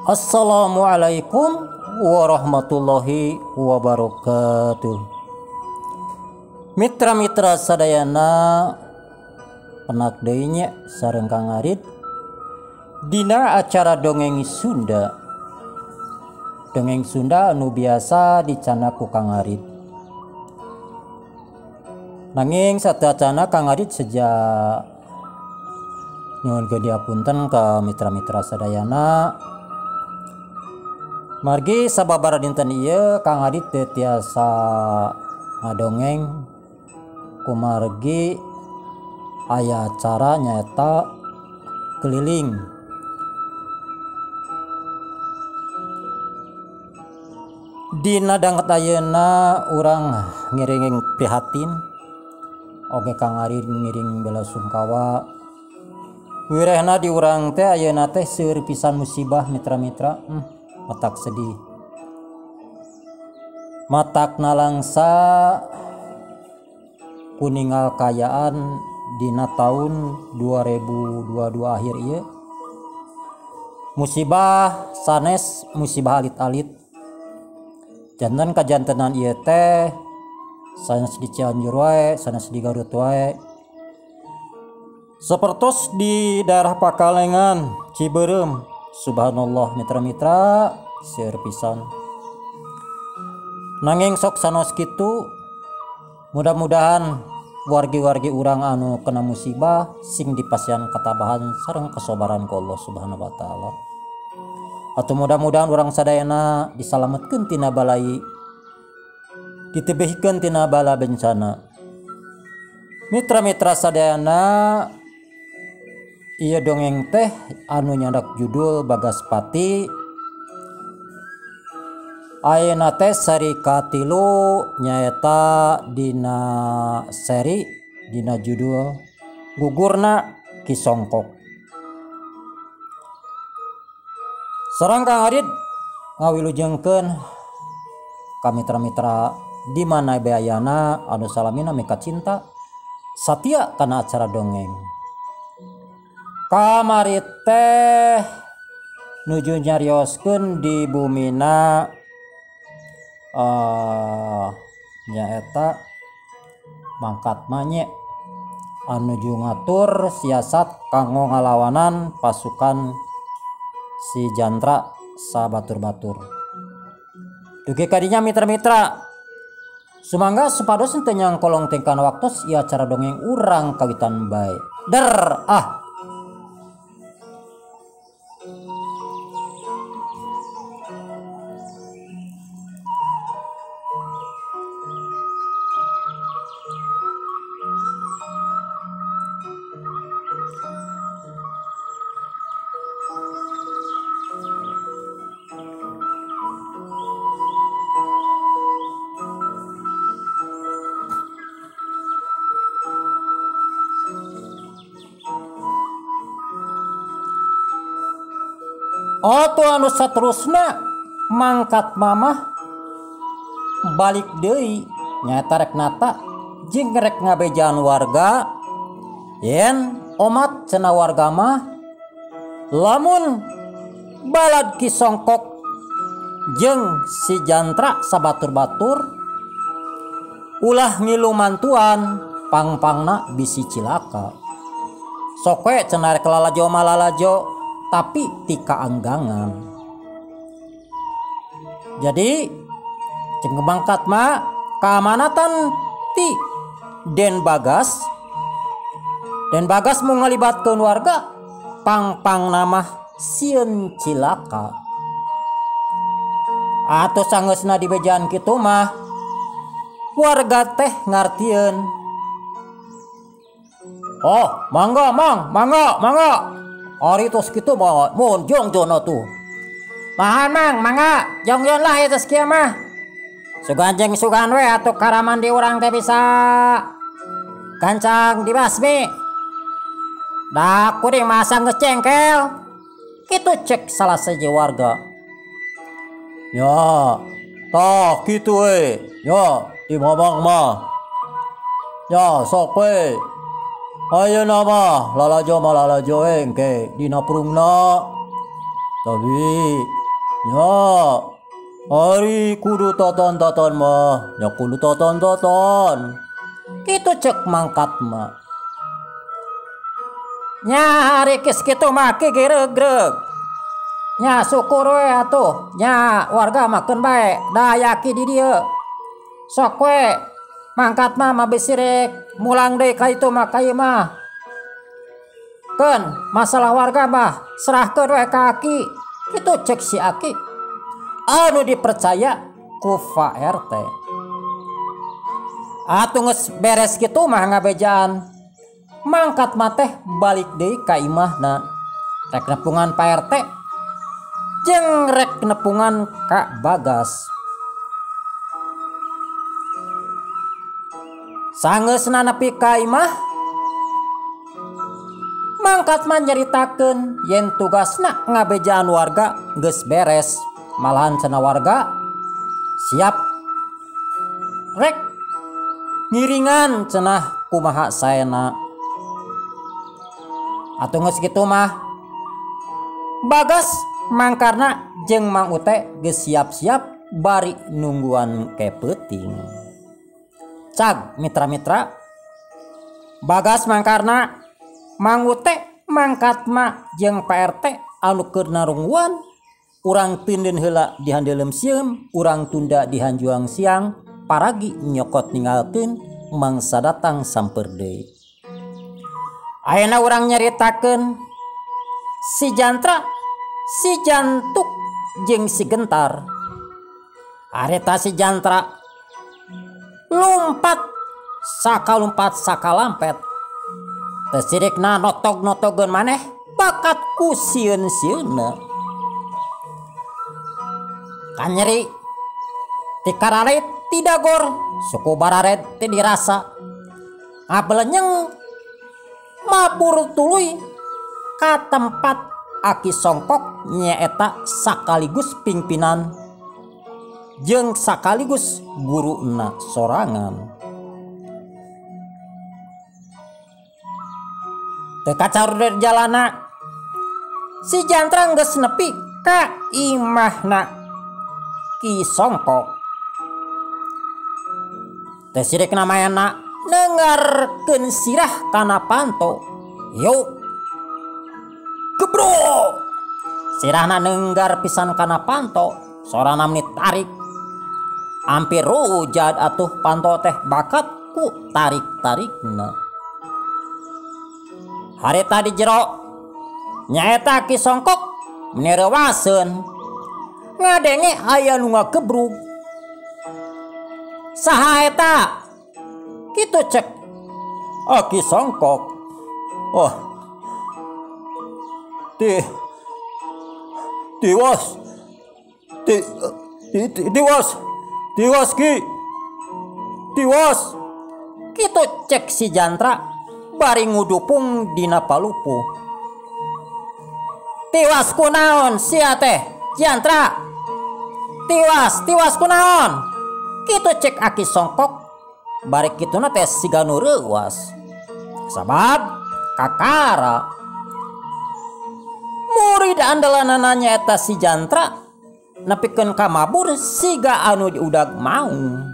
Assalamualaikum warahmatullahi wabarakatuh. Mitra-mitra sadayana penak deui nya sareng Kang Arid dina acara dongeng Sunda. Dongeng Sunda anu biasa dicandak ku Kang Arid. Nanging sateuacanna Kang Arid sejak nyuhunkeun diapunten ka mitra-mitra sadayana. Margi sababaraha dinten ieu Kang Adit teu tiasa ngadongeng kumargi aya acara nyaeta keliling. Dina danget ayeuna urang ngiring prihatin oge Kang Arid ngiring bela sungkawa. Wirehna di urang teh ayeuna teh seueur pisan musibah mitra-mitra. Matak sedih, matak nalangsa kuningal kayaan dina tahun 2022 akhir ieu. Musibah sanes musibah alit-alit. Janten kajantenan ieu teh sanes di Cianjur wae, sanes di Garut wae. Sapertos di daerah Pakalengan, Cibeureum. Subhanallah mitra-mitra seueur pisan. Nanging sok sanos kitu, mudah-mudahan wargi-wargi urang anu kena musibah sing dipasihan katabahan sareng kesobaran ku Allah Subhanahu wa taala. Atau mudah-mudahan urang sadayana disalametkeun tina balai, ditebihkeun tina bala bencana. Mitra-mitra sadayana, ieu dongeng teh anu nyandak judul Bagaspati. Ayeuna teh seri katilu nyaeta dina seri dina judul Gugurna Ki Songkok. Sareng Kang Arid ngawilujengkeun ka mitra-mitra di mana bayana anu salamina mika cinta satia kana acara dongeng. Kamari teh nuju nyarioskeun di bumina nyaeta mangkat manye anu nuju ngatur siasat kanggo ngalawanan pasukan si Jantra sabatur-batur. Dugi kadinya mitra-mitra sumangga supados teu nyangkolong tingkana waktos ieu acara dongeng urang kawitan bae. Der ah. Oto anu saterusna mangkat mamah balik deui nyaeta rek nata jeung rek ngabejaan warga yen omat cenah warga mah lamun balad Ki Songkok jeung si Jantra sabatur-batur ulah ngilu mantuan pang-pangna bisi cilaka. Sok we cenah rek lalajo malalajo tapi tika anggangan. Jadi ceng mangkat ma keamanatan ti Den Bagas. Den Bagas mau ngalibatkeun warga pang-pang namah sieun cilaka. Atau sanggeusna dibejaan kitu mah warga teh ngartieun. Oh, mangga mang, mangga, mangga. Ari tos kitu mah mun jongjon atuh. Mahan mang, mangga, jongjon lah eta kieu mah. Sugan jeung sugan we atuh karaman di urang teh bisa gancang dibasmi. Da kuring mah geus cengkel. Kitu cek salah sahiji warga. Ya, tah kitu we. Ya, di mamang mah. Ya, sok we. Ayeuna mah lalajo mah lalajo we engke dina prungna. Tapi nya ari kudu toton-toton mah nya kudu toton-toton. Kitu cek mangkat mah. Nya ari geus kitu mah ki geregreg. Nya syukur we atuh nya warga mah keun bae da aki di dieu. Sok we mangkat mah mah bisi rek mulang deui ka itu mah ka ieu mah. Keun masalah warga mah serahkeun we ka aki. Kitu cek si aki anu dipercaya ku Pak RT. Atuh geus beres kitu mah ngabejaan. Mangkat mah teh balik deui ka imahna. Rek nepungan Pak RT jeung rek nepungan ka Bagas. Sangeusna nepi ka imah, mangkat mah nyaritakeun yen tugasna ngabejaan warga geus beres. Malahan cenah warga siap rek ngiringan cenah kumaha saena. Atuh geus kitu mah Bagas mangkarna jeung Mang Ute geus siap-siap bari nungguan ke peuting. Cag mitra-mitra, Bagas mangkarna Mang Ute mangkat mah jeung Pak RT anu keur narungguan urang tindeun heula di handeuleum sieum, urang tunda di hanjuang siang, paragi nyokot ninggalkeun mangsa datang samper deui. Ayeuna urang nyaritakeun si Jantra, si Jantuk jeung si Gentar. Harita si Jantra lumpat sakalumpat sakalampet. Teu sirikna notog-notogeun maneh bakat ku sieun-sieunna. Kanyeri ti kararet ti dagor suku bararet ti dirasa. Ngabelenyeng mabur tuluy ka tempat Aki Songkok nyaeta sakaligus pimpinan jeung sakaligus guruna sorangan. Teu kacaruder jalana si Jantra geus nepi ka imahna Ki Songkok. Teu sirikna mayana nengarkeun sirah kana panto. Yuk gebro sirahna nenggar pisan kana panto, sorana meni tarik. Hampir rujad atuh panto teh bakat ku tarik-tarikna. Harita di jero nyaeta Ki Songkok meni reuwaseun. Ngadenge aya nu ngagebrug. Saha eta? Kitu cek Aki Songkok. Oh, tiwas ti, ti, ti, tiwas tiwas ki tiwas. Kitu cek si Jantra bari ngudupung dina palupuh. Tiwas kunaon sia teh Jantra? Tiwas tiwas kunaon? Kitu cek Aki Songkok bari kituna teh siga nu reuwas. Sabab kakara murid andalanana nyaeta si Jantra nepikeun ka mabur siga anu diudag maung.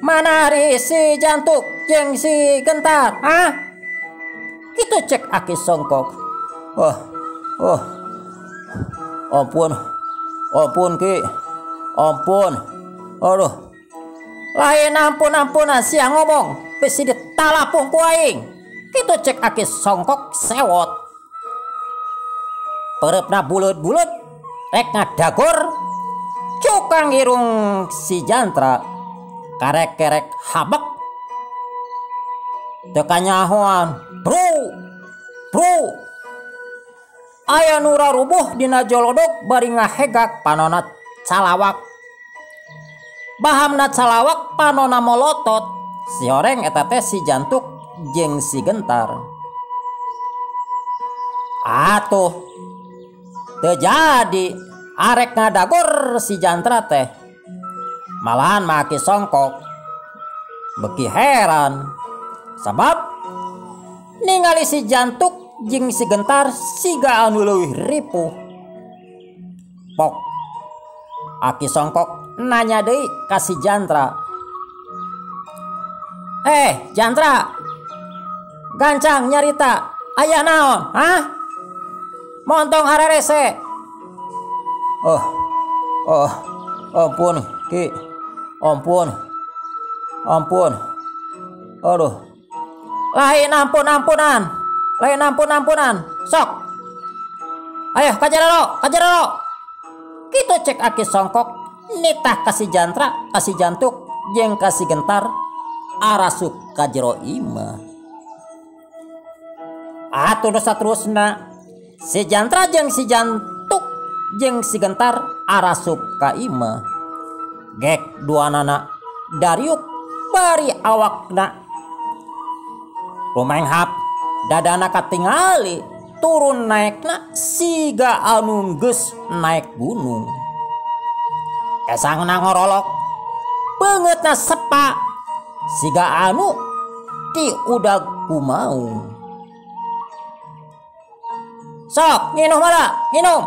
Mana ari si Jantuk jeung si Gentar? Hah? Kitu cek Aki Songkok. Oh, oh, ampun, ampun ki, ampun, aduh. Lain ampun-ampunan sia ngomong, bisi ditalapung ku aing. Kitu cek Aki Songkok sewot. Pereupna buleut-buleut, rek ngadagor, cukang irung si Jantra, karek-kerek habek. Teu kanyahoan, bro, bro. Aya nu rarubuh dina jolodog bari ngahegak panona calawak. Bahamna calawak panona molotot. Si horeng eta teh si Jantuk jeung si Gentar. Atuh teu jadi arek ngadagor si Jantra teh. Malahan mah Aki Songkok beki heran. Sabab ningali si Jantuk jeung si Gentar siga anu leuwih ripuh. Pok Aki Songkok nanya deui ka si Jantra. Jantra, gancang nyarita, aya naon? Hah? Montong hararese. Oh, oh, ampun, Ki. Ampun. Ampun. Aduh. Lain ampun-ampunan. Lain ampun-ampunan. Sok. Ayo kajarero, kajarero. Kitu cek Aki Songkok nitah ka si Jantra, ka si Jantuk, jeung ka si Gentar arasup ka jero imah. Atuh nu saterusna si Jantra jeung si Jantuk jeung si Gentar arasup ka imah. Gek duanana dariuk bari awakna lumenghap, dadana katingali turun naekna siga anu geus naek gunung. Kesangna ngorolok, beungeutna sepa siga anu diudag ku maung. Sok nginum mala, nginum.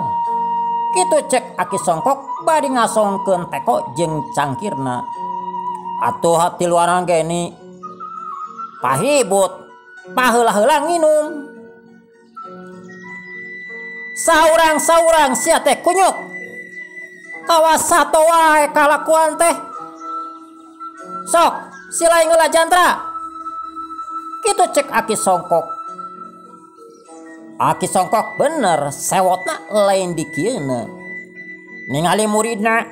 Kitu cek Aki Songkok bari ngasongkeun teko jeung cangkirna. Atuh tiluaran ge ni pahibut, paheula-heula nginum. Saurang-saurang sia teh kunyuk. Kawas sato wae kalakuan teh. Sok, sila heula Jantra. Kitu cek Aki Songkok. Aki Songkok bener sewotna lain dikieuna. Ningali muridna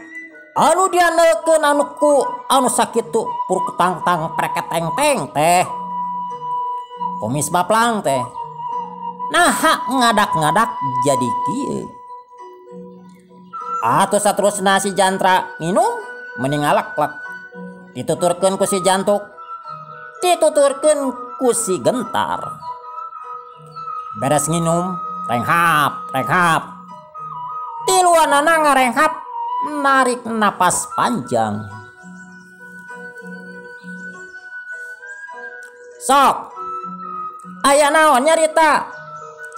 anu dianeukeun anu ku anu sakitu purketang-tang preketeng-teng teh. Kumis baplang teh. Naha ngadak-ngadak jadi kieu. Atuh saterusna si Jantra nginum mending ngalek-lek. Dituturkeun ku si Jantuk, dituturkeun ku si Gentar. Beres nginum, renghap, renghap. Tiluanana ngarenghap, narik napas panjang. Sok, aya naon nyarita?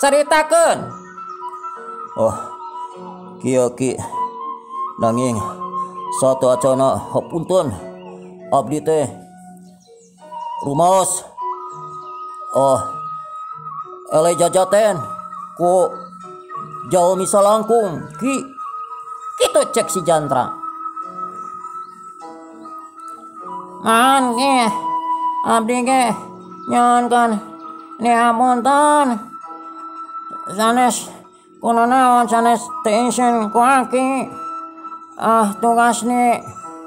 Caritakeun. Oh, kieu Ki. Nanging satu acana hapunten abdi teh rumaos. Oh, ele jajaten ku jalmi salangkung Ki. Kitu cek si Jantra. Man ge abdi ge nyonkan ni apunten sanes kunaon sanes tension ku Aki. Ah tugas ni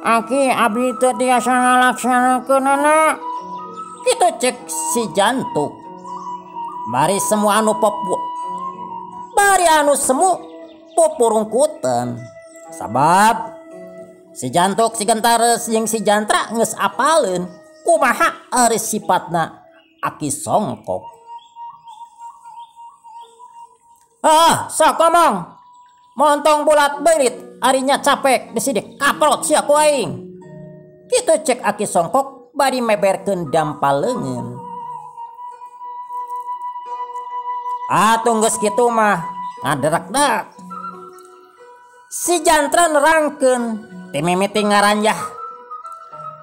Aki abdi teu tiasa ngalaksanakeunana. Kitu cek si Jantuk. Bari semua anu popu, bari anu semu pupurungkutan. Sabab si Jantuk, si Gentar jeung si Jantra geus apaleun kumaha ari sipatna Aki Songkok. Ah, sok ngomong. Montong bulat beulit arinya capek bisi dikaprot sia ku aing. Kitu cek Aki Songkok bari meberkeun dampal leungeun. Atuh geus kitu mah ngaderak-derak. Si Jantra nerangkeun timimiti ngaranjah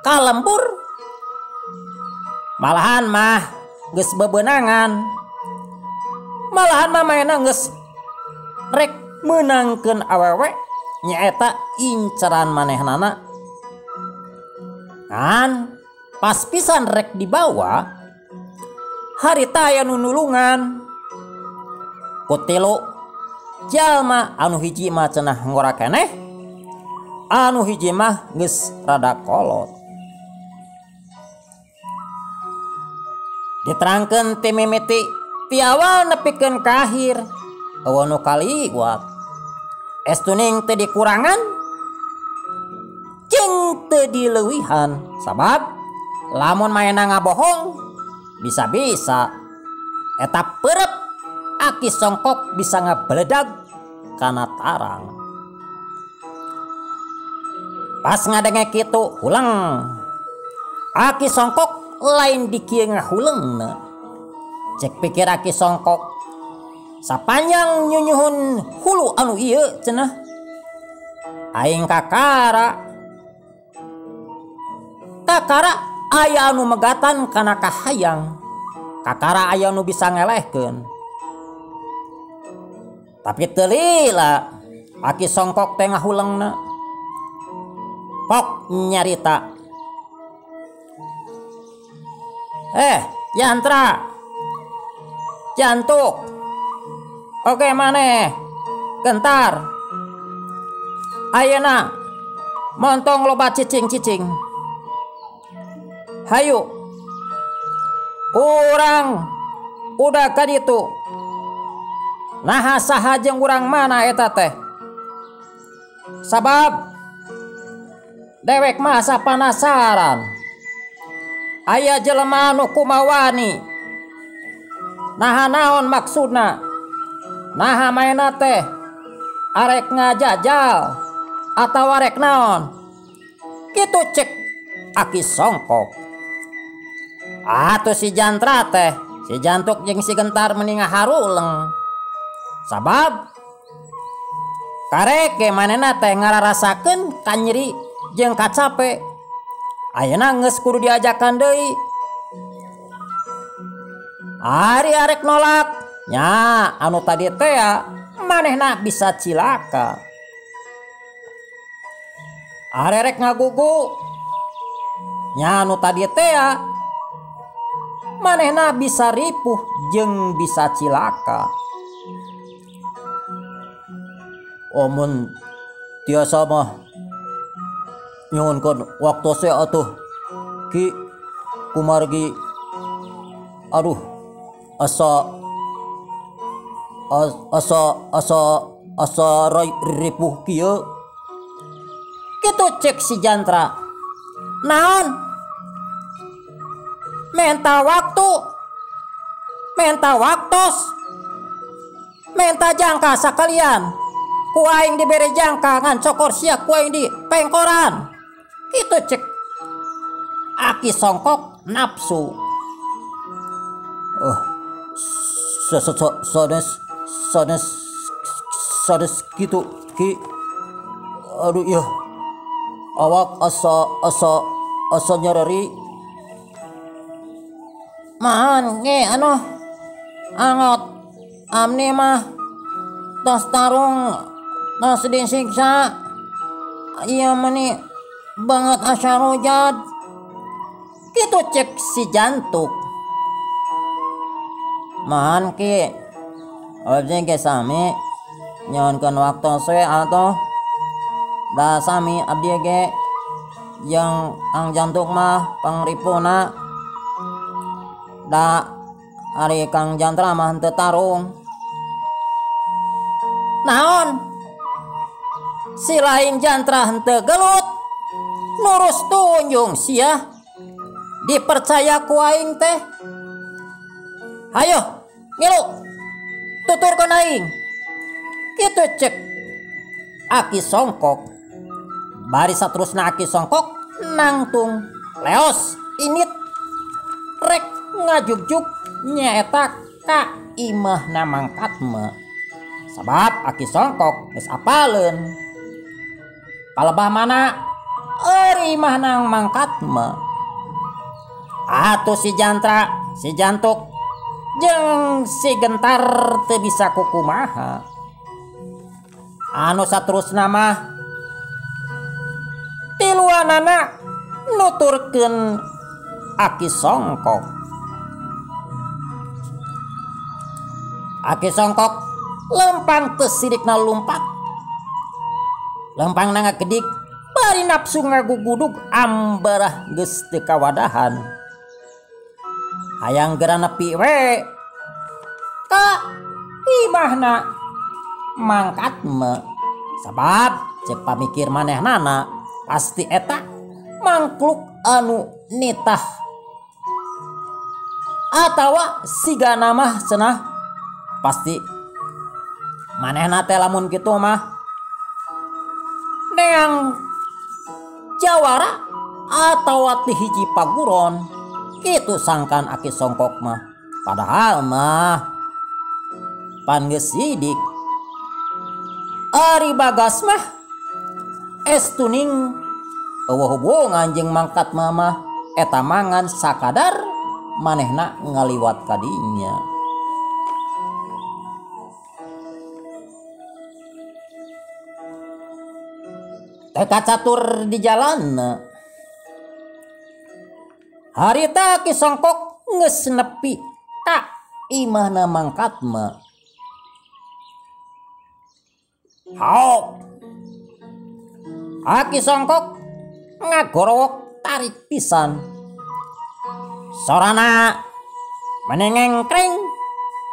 ka lembur. Malahan mah geus bebeunangan. Malahan mah maena geus rek meunangkeun awewe nyaeta inceran manehnana. Kan pas pisan rek dibawa harita aya nu nulungan. Ku tilu jalma anu hiji mah cenah ngora keneh, anu hiji mah geus rada kolot. Diterangkeun ti mimiti ti awal nepikeun ka akhir, eueuh nu kaliwat. Estuning teu dikurangan jeung teu dileuwihan, sabab lamun maena ngabohong bisa-bisa eta peureup Aki Songkok bisa ngabeledag kana tarang. Pas ngadenge kitu huleng. Aki Songkok lain di kieu ngahuleungna. Cek pikir Aki Songkok, Sapanjang nyunyuhun hulu anu ieu cenah aing kakara kakara aya anu megatan kana kahayang kakara aya anu bisa ngelehkeun tapi teu lila Aki Songkok teh ngahulengna pok nyarita yantra jantuk oke maneh gentar ayeuna montong loba cicing-cicing hayu urang udah ka ditu naha saha jeung urang mana eta teh sabab dewek mah asa panasaran aya jelema anu kumawani naha naon maksudna naha maena teh arek ngajajal atawa arek naon kitu cek Aki Songkok atuh si Jantra teh si Jantuk jeung si Gentar meni ngaharuleng sabab karek ge manehna teh ngararasakeun kanyeri jeung kacape ayeuna geus kudu diajakan deui ari arek nolak nya anu tadi teh manehna bisa cilaka arek ngagugu nya anu tadi teh manehna bisa ripuh jeung bisa cilaka omun tiasa mah nyuhunkeun waktu saya atuh ki kumargi aduh asa asa asa asa ripuh kieu kitu cek si Jantra naon menta waktu menta waktos menta jangka sakalian ku aing dibere jangka ngan cokor sia ku aing di pengkoran kitu cek Aki Songkok nafsu sanes sanes kitu ki aduh iya awak asa asa asa nyereri mahan ge anu angot amni mah tos tarung tos disiksa ieu meni banget asa rujat kitu cek si Jantuk mahan ki abdi ge sami nyuhunkeun waktu we atuh da sami abdi ge jeung Ang Jantuk mah pangripuna da ari Kang Jantra mah henteu tarung naon si lain Jantra henteu gelut nurus tunjung sia dipercaya ku aing teh hayo ngilu tuturkeun aing kitu cek Aki Songkok bari saterusna Aki Songkok nangtung leos init rek ngajugjug nyaeta ka imahna mangkatme sabab Aki Songkok geus apaleun palebah mana euy imahna mangkatme atuh si Jantra si Jantuk jeung si Gentar teu bisa kukumaha anu saterusna mah tiluanana nuturkeun Aki Songkok Aki Songkok lempang teu sirikna lumpat lempangna ngagedik bari nafsu ngagugudug ambarah geus teu kawadahan hayang geura nepi we ka imahna mangkatme sabab cek pamikir manehnana pasti eta mangkluk anu nitah atawa sigana mah cenah pasti manehna teh lamun kitu mah neang jawara atawa ti hiji paguron kitu sangkan Aki Songkok mah padahal mah Pan geus sidik. Ari Bagas mah estuning eueuh hubungan jeung mangkat mama eta mangan sakadar manehna ngaliwat kadinya. Teu kacatur di jalan. Harita Ki Songkok geus nepi ka imahna mangkat mah. Haok. Aki Songkok ngagorowok tarik pisan. Sorana menengengkring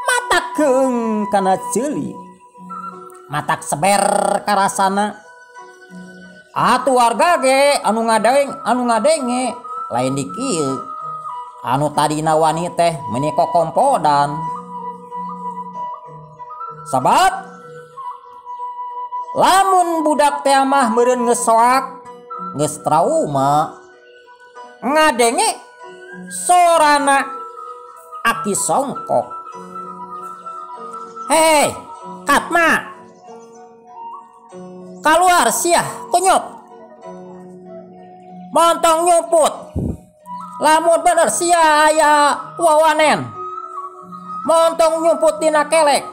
mata keung kana ceuli. Matak seber karasana. Atuh warga ge anu ngadeng anu ngadenge lain di kieu. Anu tadina wani teh meuni kokompodan. Sabab lamun budak teh mah meureun geus soak, geus trauma. Ngadenge sorana Aki Songkok. Hei, Katma. Kaluar siah kunyuk. Montong nyumput. Lamun bener sia aya wawanen. Montong nyumput dina kelek.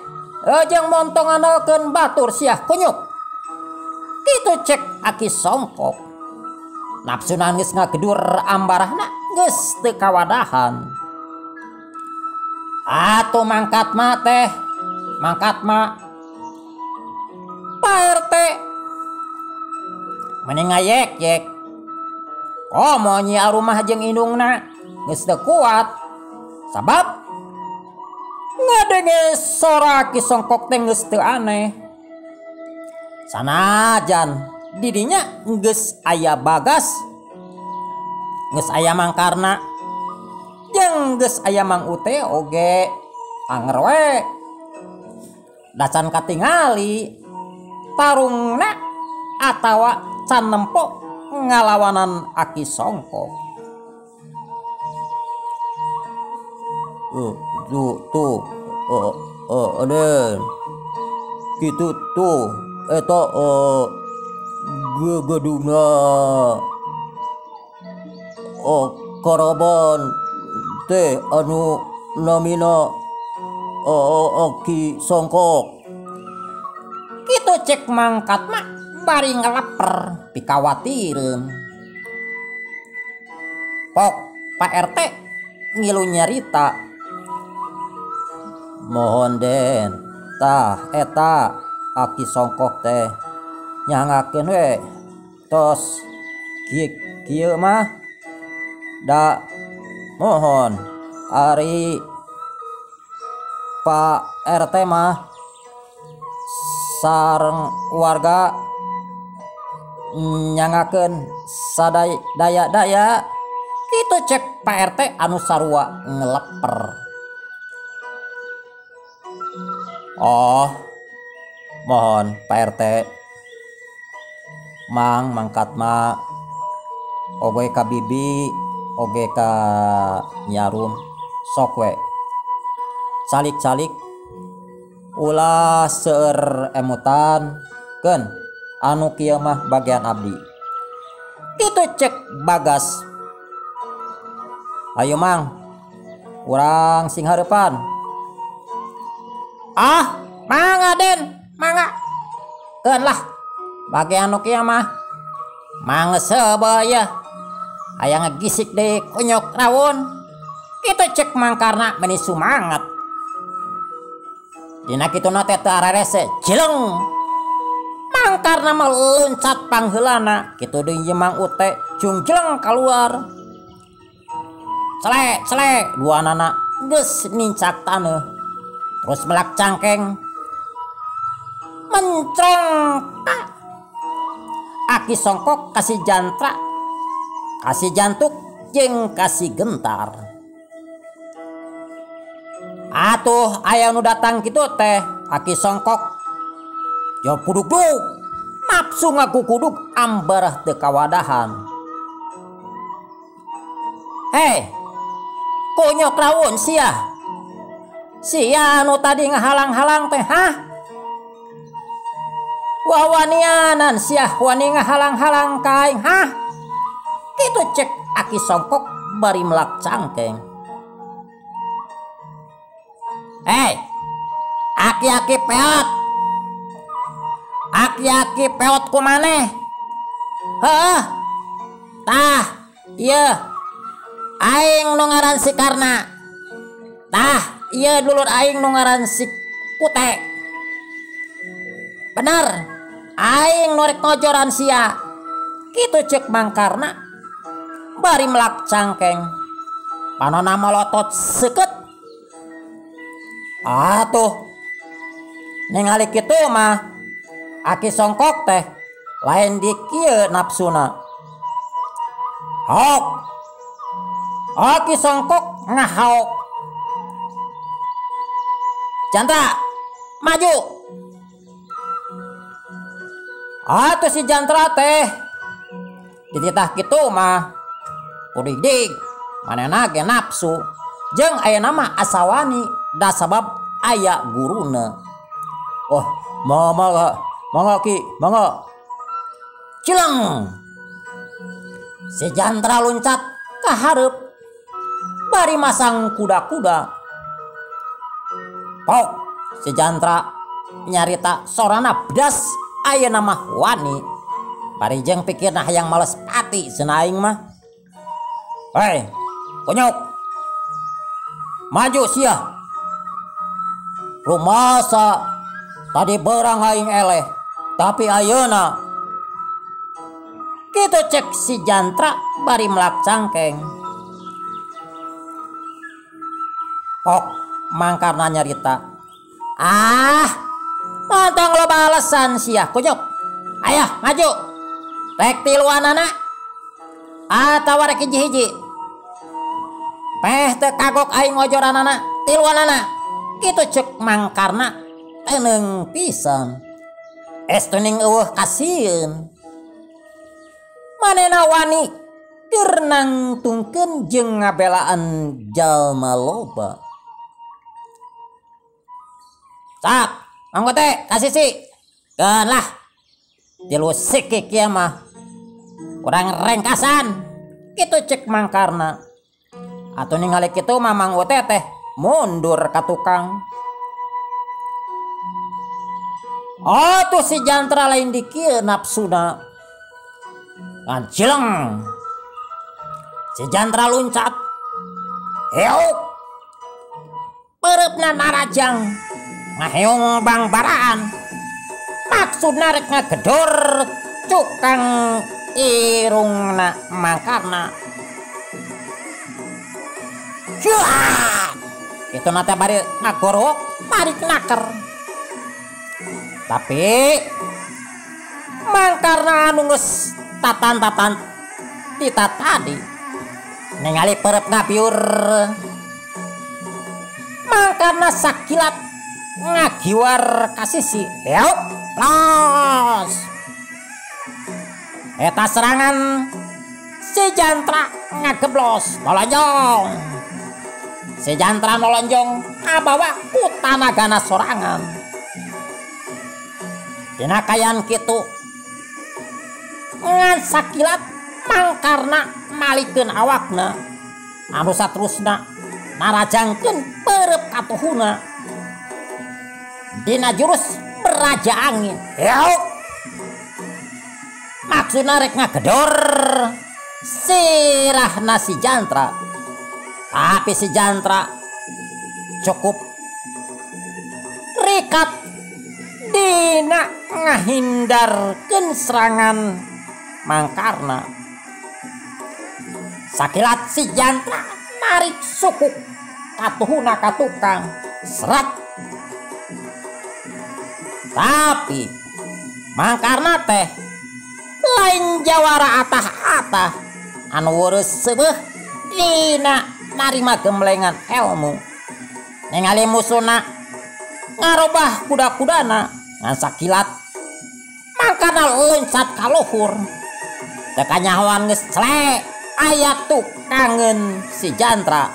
Jeung montong andalkeun batur siah kunyuk. Kitu cek Aki Songkok. Nafsuna geus ngagedur ambarahna geus teu kawadahan. Atuh mangkat ma teh, mangkat ma. Pak RT mending ngayek-yek. Komo nyi arumah jeung indungna geus teu kuat. Sabab ngadenge sora Ki Songkok teh geus teu aneh. Sanajan didinya geus aya Bagas, geus aya Mang Karna, jeung geus aya Mang Ute oge anger we. Dacan katingali tarungna atawa can nempo ngalawanan Aki Songkok. Tuh aden kitu tuh eta gedungna karaban teh anu namina Aki Songkok. Kitu cek mangkat mah bari ngeleper pikawatireun. Pok Pak RT ngilu nyarita. Mohon den, tah eta Aki Songkok teh nyangakeun we tos kieu mah da mohon ari Pak RT mah sareng warga nyangakeun sadaya daya-daya. Kitu cek Pak RT anu sarua ngeleper. Oh, mohon Pak RT mang mangkat ma oge ka bibi oge ka nyarum sok we calik-calik ulah seueur emutan keun anu kieu mah bagian abdi. Kitu cek Bagas. Ayo mang, urang sing hareupan. Ah, mangga den, mangga. Keun lah, bagian nu kieu mah. Mangga sebaya. Hayang ngagisik deui kunyuk rawon. Kitu cek Mang Karna meuni sumangat. Dina kituna teh teu ararese, cileng. Mang Karna mah loncat pangheulana, kitu deui jeung Mang Ute jungjeleng kaluar. Celek, celek, duanana geus nincak taneuh. Terus melak cangkeng. Mencrong ka Aki Songkok kasih jantra, kasih jantuk jeung kasih gentar. Atuh aya nu datang kitu teh Aki Songkok yo puduk-duk nafsu ngakukuduk ambarah teu kawadahan. Hei, konyok rawon sia. Sia anu tadi ngahalang-halang teh hah? Wawanianan sia wani ngahalang-halang ka aing hah? Kitu cek Aki Songkok bari melak cangkeng. Hei, aki-aki peot. Aki-aki peot ku maneh? Heuh. Tah, ieu aing nu ngaran si Karna. Tah, ieu dulur aing nu ngaran si Kute. Bener, aing nu rek ngojoran sia. Kitu cek Mang Karna bari melak cangkeng. Panona molotot seukeut. Atuh ningali kitu mah Aki Songkok teh lain di kieu nafsuna. Haok. Aki Songkok ngahaok. Jantra maju. Atuh si Jantra teh dititah kitu mah kudig-dig manehna ge nafsu jeung aya nama asawani da sabab aya guruna. Oh, mangga mangga Ki, mangga. Cileng. Si Jantra loncat ka hareup bari masang kuda-kuda. Pok, si Jantra nyarita sorana bedas aya nama wani. Bari jeung pikirna hayang males pati cenah aing mah. Hei, konyok. Maju sia. Rumasa tadi berang aing eleh, tapi ayeuna kitu cek si Jantra bari melak cangkeng. Pok, Mangkarna nyarita. Ah, mantong loba alasan sia konyok. Ayah maju. Rek tiluanana atawa rek hiji-hiji. Peh teu kagok aing ngojoranana tiluanana. Kitu cek Mangkarna teuneng pisan. Estuning eueuh kasieun. Manehna wani keur nangtungkeun jeung ngabelaan jalma loba. Cak, mangga teh kasisi. Keun lah. Tilu sikik ieu mah. Urang rengkasan. Kitu cek Mangkarna. Atuh ningali kitu mah Mang Ute teh mundur ka tukang. Atuh si Jantra lain di kieu nafsuna. Ngan cileng. Si Jantra luncat. Heuk. Pereupna narajang ngaheung bangbaraan. Maksudna rek ngagedor cukang irungna Mangkarna. Cuak. Kitu na teh bari ngagorok, bari naker. Tapi Mangkarna anu geus tatan-tatan tita tadi ningali perep ngabiur. Mangkarna sakilat ngagiwar ka sisi. Heuk, los. Eta serangan si Jantra ngageblos nolonjong. Si Jantra nolonjong ngabawa ku tanagana sorangan. Dina kayan kitu ngan sakilat Mangkarna malikeun awakna anu saterusna narajangkeun perep katuhuna dina jurus beraja angin. Heuk. Maksudna rek ngagedor sirahna si Jantra. Tapi si Jantra cukup rikat dina ngahindarkeun serangan Mangkarna. Sakilat si Jantra narik sukuk katuhuna ka tukang serat. Tapi Mangkarna teh lain jawara atah-atah anu weureus seubeuh dina narima gemblengan ilmu. Ningali musuna ngarobah kuda-kudana ngan sakilat Mangkarna loncat ka luhur. Teu kanyahoan geus clek aya tukangeun si Jantra.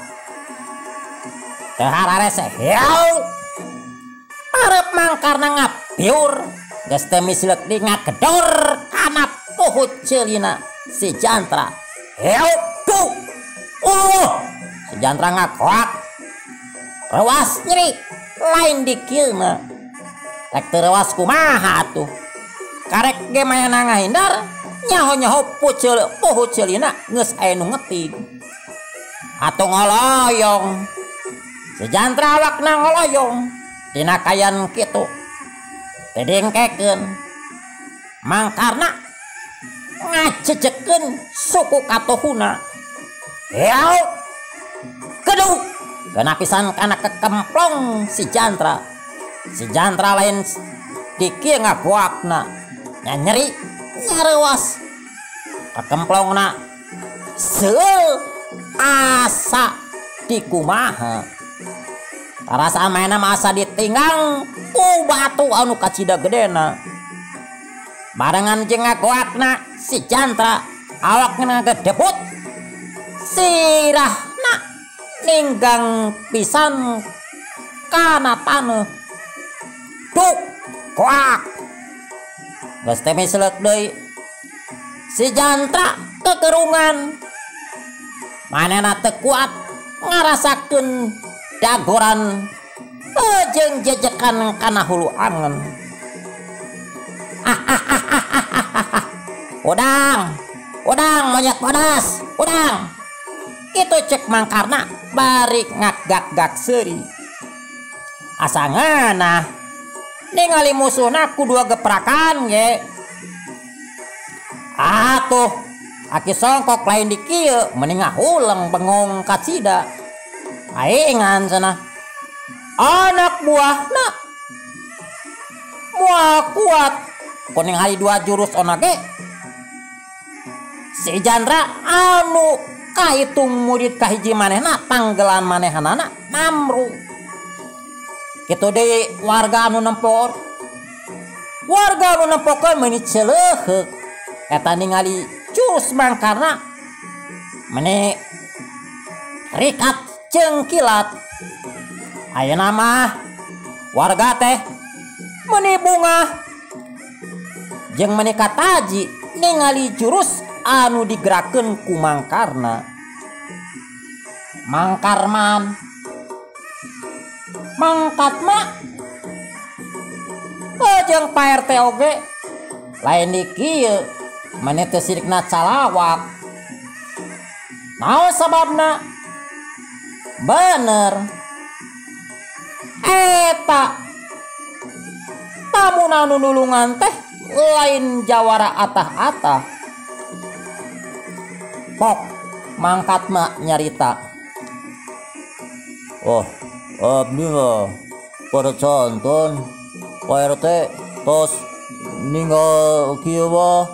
Teu hararese heau. Arep Mangkarna ngapiur geus teu misilek di ngagedor kana puhut ceulina si Jantra. Heau duh. Si Jantra ngakoak. Rewas nyeri lain dikieuna. Rek teu rewas kumaha atuh. Karek ge mayana ngahindar nyaho-nyaho puhut ceulina geus aya nu ngetig. Atuh ngoloyong. Si Jantra awakna ngoloyong dina kayan kitu. Teu dingkekeun. Mangkarna ngajejekeun suku katuhuna. Heau. Keduk. Kena pisan kana kekemplong si Jantra. Si Jantra lain dikieu ngagoakna. Nya nyeri nyarewas. Kekemplongna seul asa dikumaha. Karasaan mainna mah asa ditinggang ku batu anu kacida gedena. Barengan jeung ngagoakna si Jantra awakna gedebut. Sirahna ninggang pisan kana taneuh. Duk koak. Geus teh miselek deui. Si Jantra kekerungan. Manehna teu kuat ngarasakeun dagoran jeung jejekan kana hulu angen. Udang, udang monyet bodas, udang. Kitu cek Mangkarna bari ngagak-gak seuri. Asa ngeunah ningali musuhna ku dua geprakan ge. Atuh Aki Songkok lain di kieu mending ngahuleng bengong kacida. Aingan cenah. Anak buahna moal kuat kuning hari dua jurus ona ge. Si Jantra anu kahitung murid kahiji manehna tanggelan manehanana mamru. Kitu deui warga anu nempor. Warga anu nempokeun meuni celeuheuk. Eta ningali jurus Mangkarna meni rikat jeung kilat. Ayeuna mah warga teh meni bungah jeung meni kataji ningali jurus anu digerakkeun ku Mangkarna. Mangkarman Mangkatma jeung Pak RT oge lain di kieu meni teu sirikna calawak. Naon sababna? Bener. Eta tamuna nu nulungan teh lain jawara atah-atah. Pok Mangkatma nyarita. Oh, abdi mah pada canton Pak RT tos ninggal kieu mah.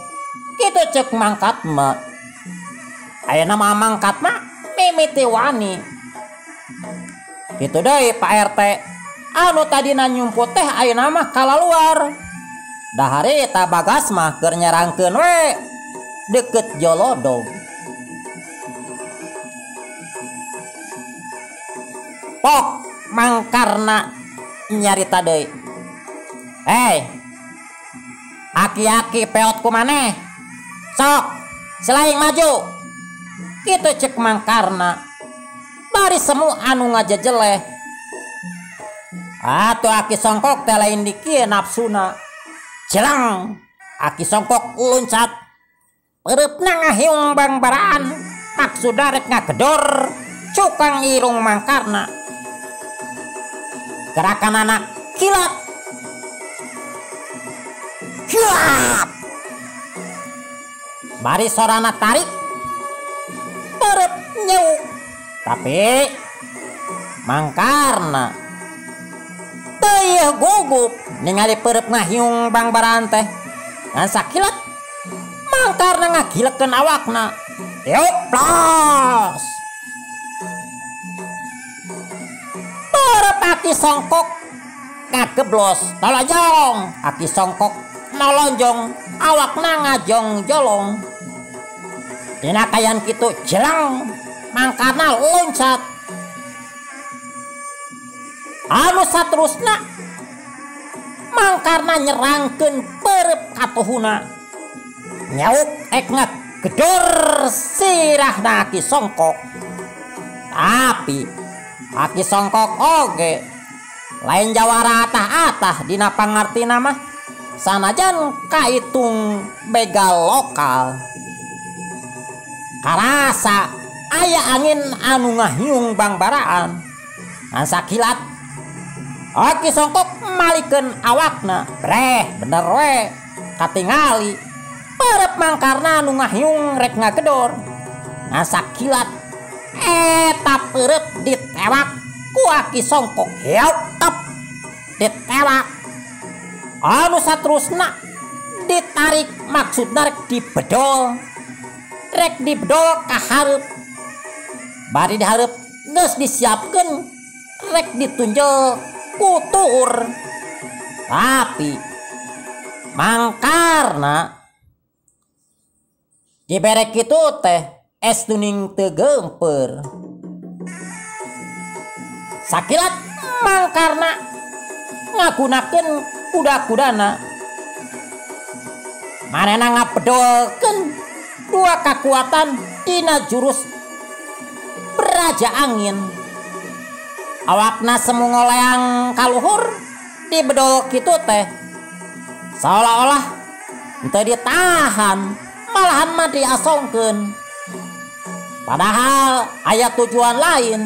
Kitu cek Mangkatma. Ayeuna mah Mangkatma mimiti wani. Kitu deui Pak RT anu tadina nyumput teh ayeuna mah kalaluar. Da harita Bagas mah keur nyerangkeun we deket jolodog. Pok Mangkarna nyarita deui. Hei, aki-aki peot ku maneh. Sok, selain maju. Kitu cek Mangkarna. Bari semu anu ngajejeleh. Atuh Aki Songkok teh lain di kieu nafsuna. Jelang Aki Songkok luncat. Pereupna ngahiung bangbaraan. Maksudna rek ngagedor cukang irung Mangkarna. Gerakan anak kilat. Kilat. Bari sorana tarik. Perep nyeuk. Tapi Mangkarna teu gugup ningali perep ngahiung bangbaraan teh. Ngan sakilat Mangkarna ngagilekeun awakna. Yuk plos. Perep Aki Songkok ngageblos tolojong. Aki Songkok nolonjong awakna ngajong jolong. Dina kayan kitu jelang Mangkarna loncat. Anu saterusna mangkarna nyerangkeun perep katuhuna. Nyauk ek ngagedor sirahna Aki Songkok. Tapi Aki Songkok oge lain jawara atah-atah dina pangartina mah sanajan kaitung begal lokal. Karasa aya angin anu ngahiung bangbaraan. Ngan sakilat Aki Songkok malikeun awakna, breh bener we katingali perep mangkarna anu ngahiung rek ngagedor. Ngan sakilat eta perep ditewak ku Aki Songkok. Heok tep ditewak. Anu saterusna ditarik maksudna rek dibedol. Rek dibedol ka hareup. Bari dihareup geus disiapkeun rek ditunjel ku tuur. Tapi mangkarna dibere kitu teh es tuning teu geumpeur. Sakilat mangkarna ngagunakeun kuda-kudana. Manehna ngabedolkeun dua kakuatan dina jurus Braja Angin. Awakna semu ngoleang kaluhur dibedol kitu teh seolah-olah teu ditahan, malahan mah diasongkeun. Padahal aya tujuan lain.